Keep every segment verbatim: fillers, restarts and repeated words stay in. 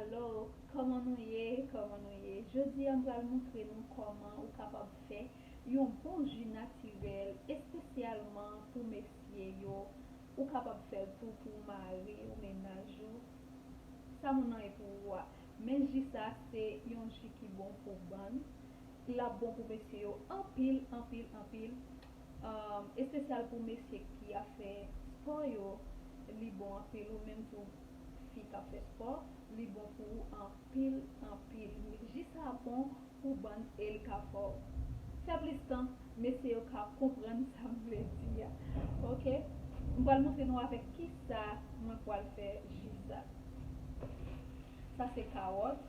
Alo, kòman nou ye? Kòman nou ye? Jodi a, m pral montre nou kòman ou kapab fè yon bon ji natirèl, espesyalman pou mesye yo. Ou kapab fè l tou pou mari ou, mennaj ou. Sa moun nan ye pou ou a. Men ji sa, se yon ji ki bon pou bann. L ap bon pou mesye yo anpil, anpil, anpil. Um, espesyal pou mesye ki ap fè spò yo, li bon anpil. Ou menm tou, fi k ap fè spò, li bon pou ou anpil, anpil. Ji sa bon pou bann e l ka fè w fè plis tan, mesye yo ka konprann sa m vle di a. Oke? M pral montre nou avèk ki sa mwen pral fè ji sa. Sa se kawòt.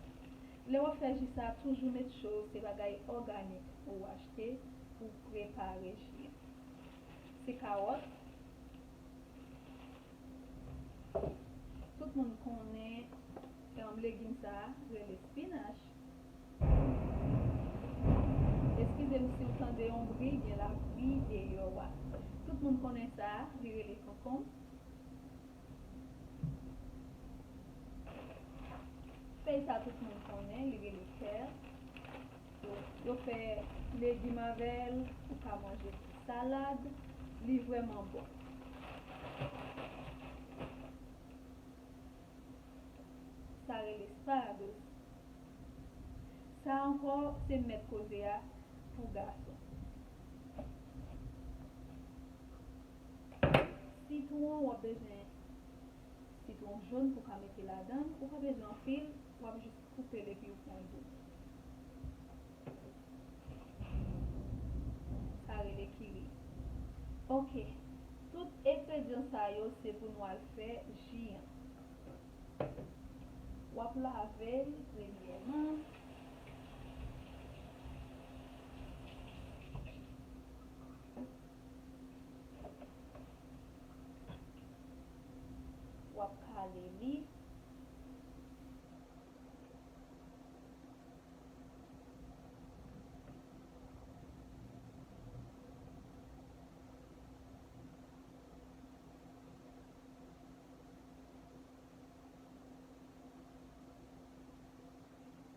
Lè w ap fè ji sa, toujou make sure se bagay òganik ou achte pou prepare ji an. Se kawòt. Tout moun konnen, um, legim sa a rele spinach. Eskize m si w tande yon bri, gen lapli deyò a. Tout moun konnen sa a, li rele konkonm. Fèy sa tout moun konnen, li rele kè. Yo, yo fè legim avè l, ou ka manje pou salad, li vrèman bon. Sa rele asparagus. Sa ankò, se mèt koze a pou gason. Sitwon, w ap bezwen sitwon jòn pou w ka mete ladan l. Ou pa bezwen anpil, w ap jis koupe l epi w pran gou. Sa rele kiri. Oke. Tout engredyan sa yo se pou nou al fè ji an. W ap lave l premyèman. W ap kale li.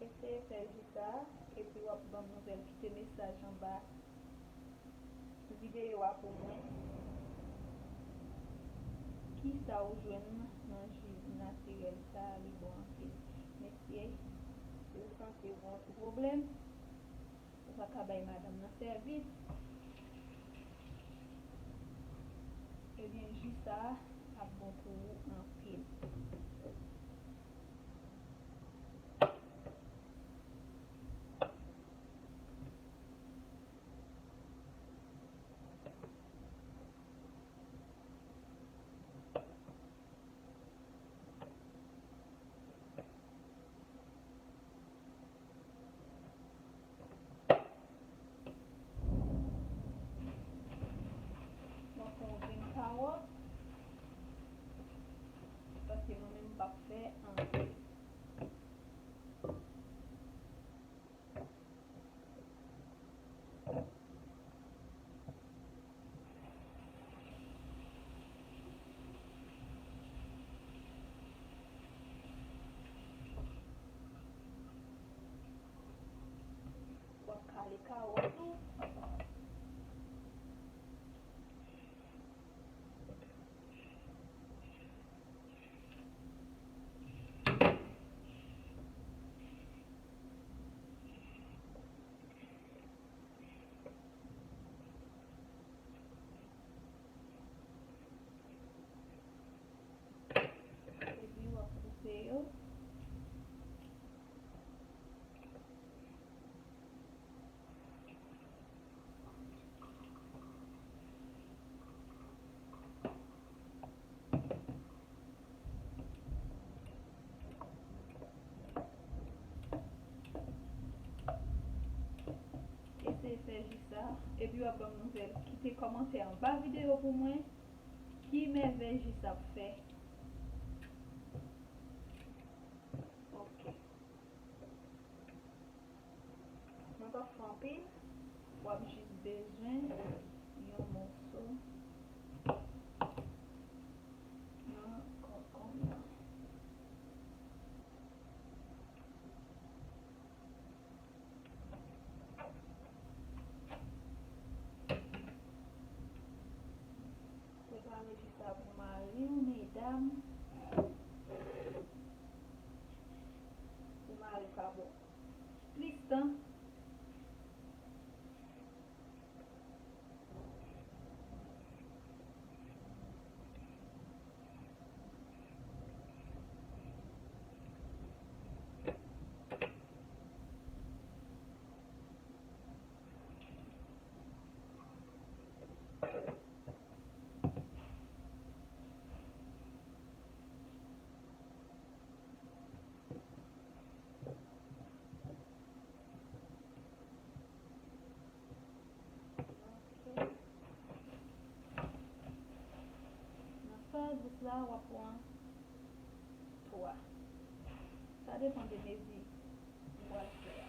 Eseye fè ji sa a, epi w ap ban m nouvèl. Kite mesaj anba videyo a pou mwen. Kisa ou jwenn nan ji natirèl sa a? Li bon anpil. Mesye, si w santi w gen yon ti pwoblèm, ou pa ka bay madanm nan sèvis, ebyen, ji sa a ap bon pou ou anpil. Mwen pran yon grenn kawòt, paske mwen menm m p ap fè anyen. W ap kale kawòt ou. Epi w ap koupe yo. Eseye fè ji sa, epi w ap ban m nouvèl. Kite kòmantè anba videyo pou mwen. Ki mèvèy ji sa ap fè? Ok. Mwen p ap fè anpil. W ap jis bezwen yon moso nan konkonm nan. Pou mare pa bon plis tan. Ok. Nan fè dous la, w ap pran twa. Sa depann de mezi ou pral fè a.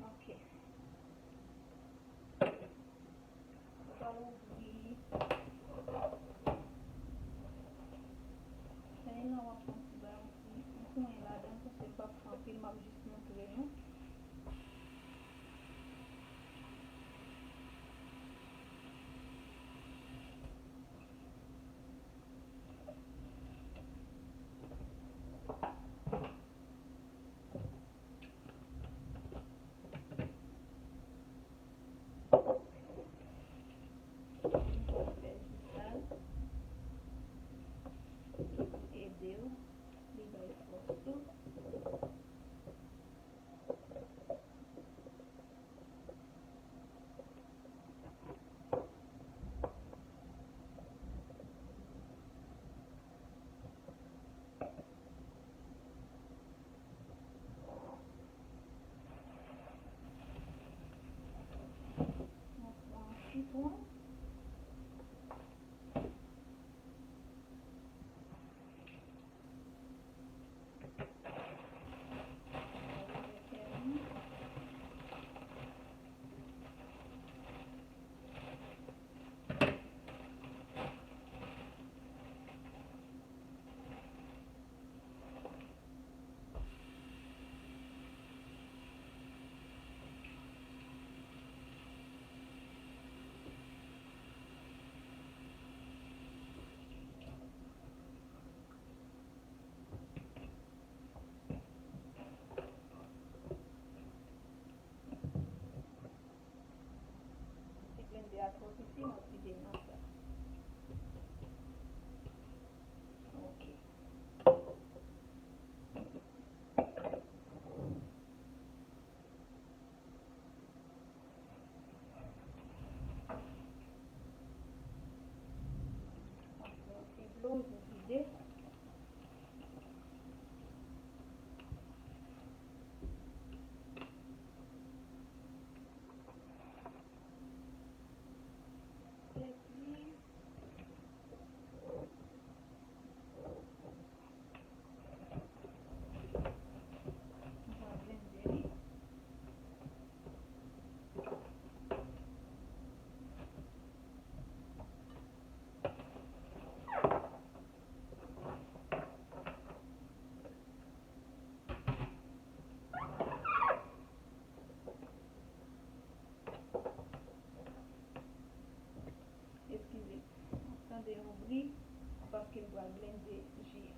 Ok. Ou pral ouvri fèy lan, w ap fè yon ti bay, yon ti, yon ti konyen ladan, paske m p ap fè anpil, m ap jis montre nou. Ede w, li bay fòs tou. Mwen pran sitwon. Si blendè a twò piti, m ap vide nan sa. Ok. Yon ti dlo pou vide. Epi, nou pral blende li. Eskize, w ap tande yon bri paske m pral blende ji a.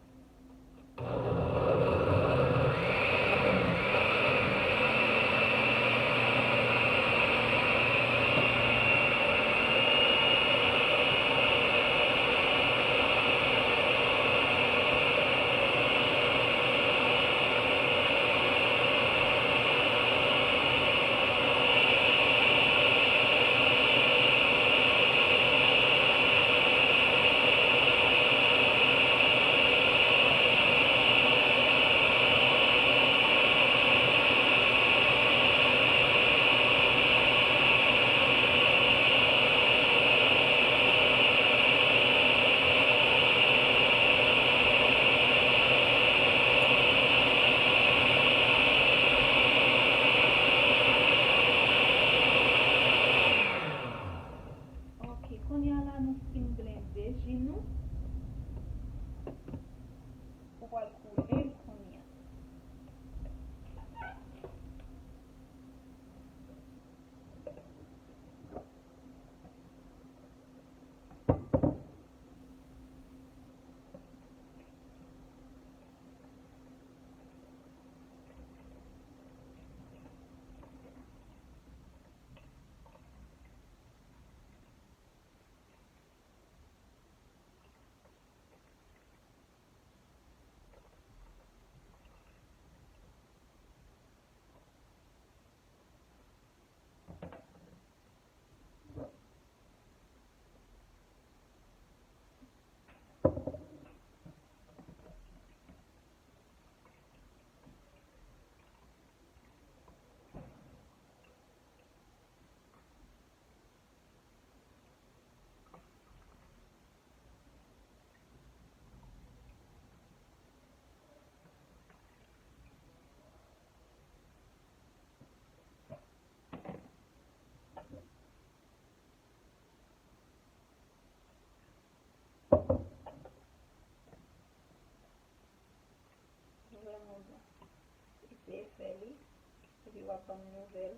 kòm nouvèl.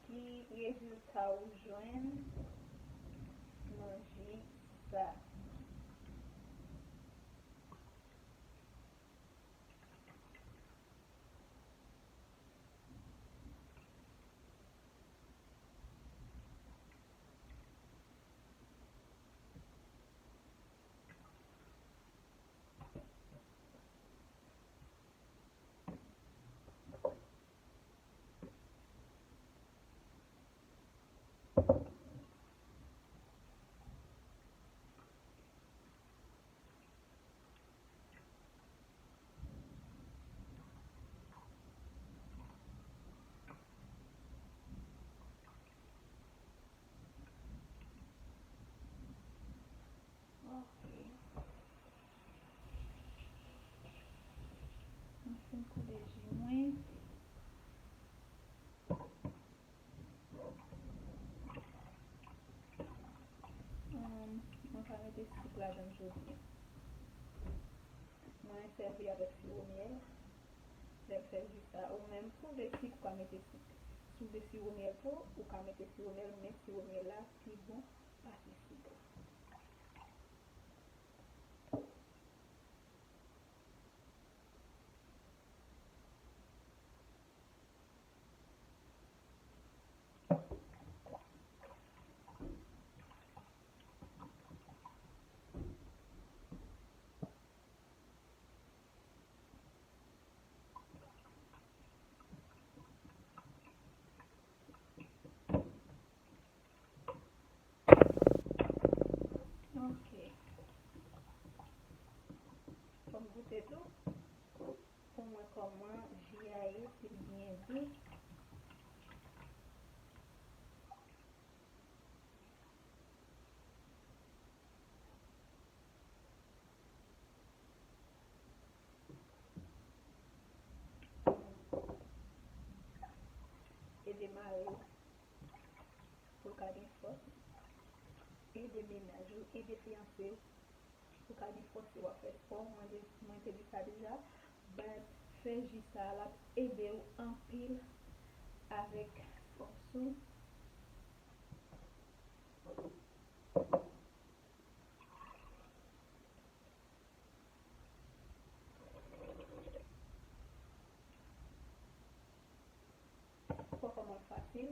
Ki rezilta ou jwenn nan ji sa? Ok. Mwen fin koule ji mwen. Hum, mwen pa mete sik ladan l jodi a. Mwen sèvi avèk siwo myèl. Lè m fè ji sa, ou menm, si w vle sik, ou ka mete sik. Si w vle siwo myèl tou, ou ka mete siwo myèl, men siwo myèl la pi bon pase sik la. Ok. Fò m goute tou. Pou m wè kòman ji a ye, si l byen dous. Ede mari w pou l ka gen fòs. Ede mennaj ou, ede fiyanse w pou w ka gen fòs si w ap fè spò. Mwen te, mwen te di sa deja, but fè ji sa a, l ap ede w anpil avèk fòs ou. Fò kòman l fasil.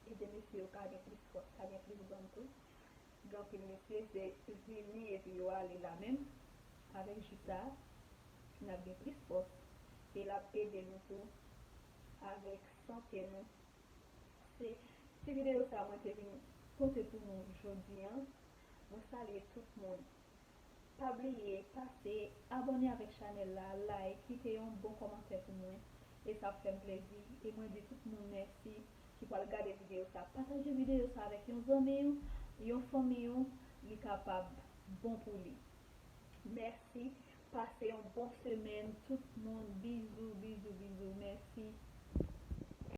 Ede mesye yo ka gen plis fòs, ka gen plis gwanm tou. Gen anpil mesye, se vini epi yo ale la menm. Avèk ji sa a, n ap gen plis fòs. E l ap ede nou tou avèk sante nou. Se ti videyo sa a mwen te vin pote pou nou jodi a. Mwen salye tout moun. Pa bliye pase abòne avèk chanèl la, like, kite yon bon kòmantè pou mwen. E sa ap fè m plezi. E mwen di tout moun mèsi ki pral gade videyo sa. Pataje videyo sa avèk yon zanmi w, yon fanmi w, li kapab bon pou li. Mèsi. Pase yon bon semèn, tout moun.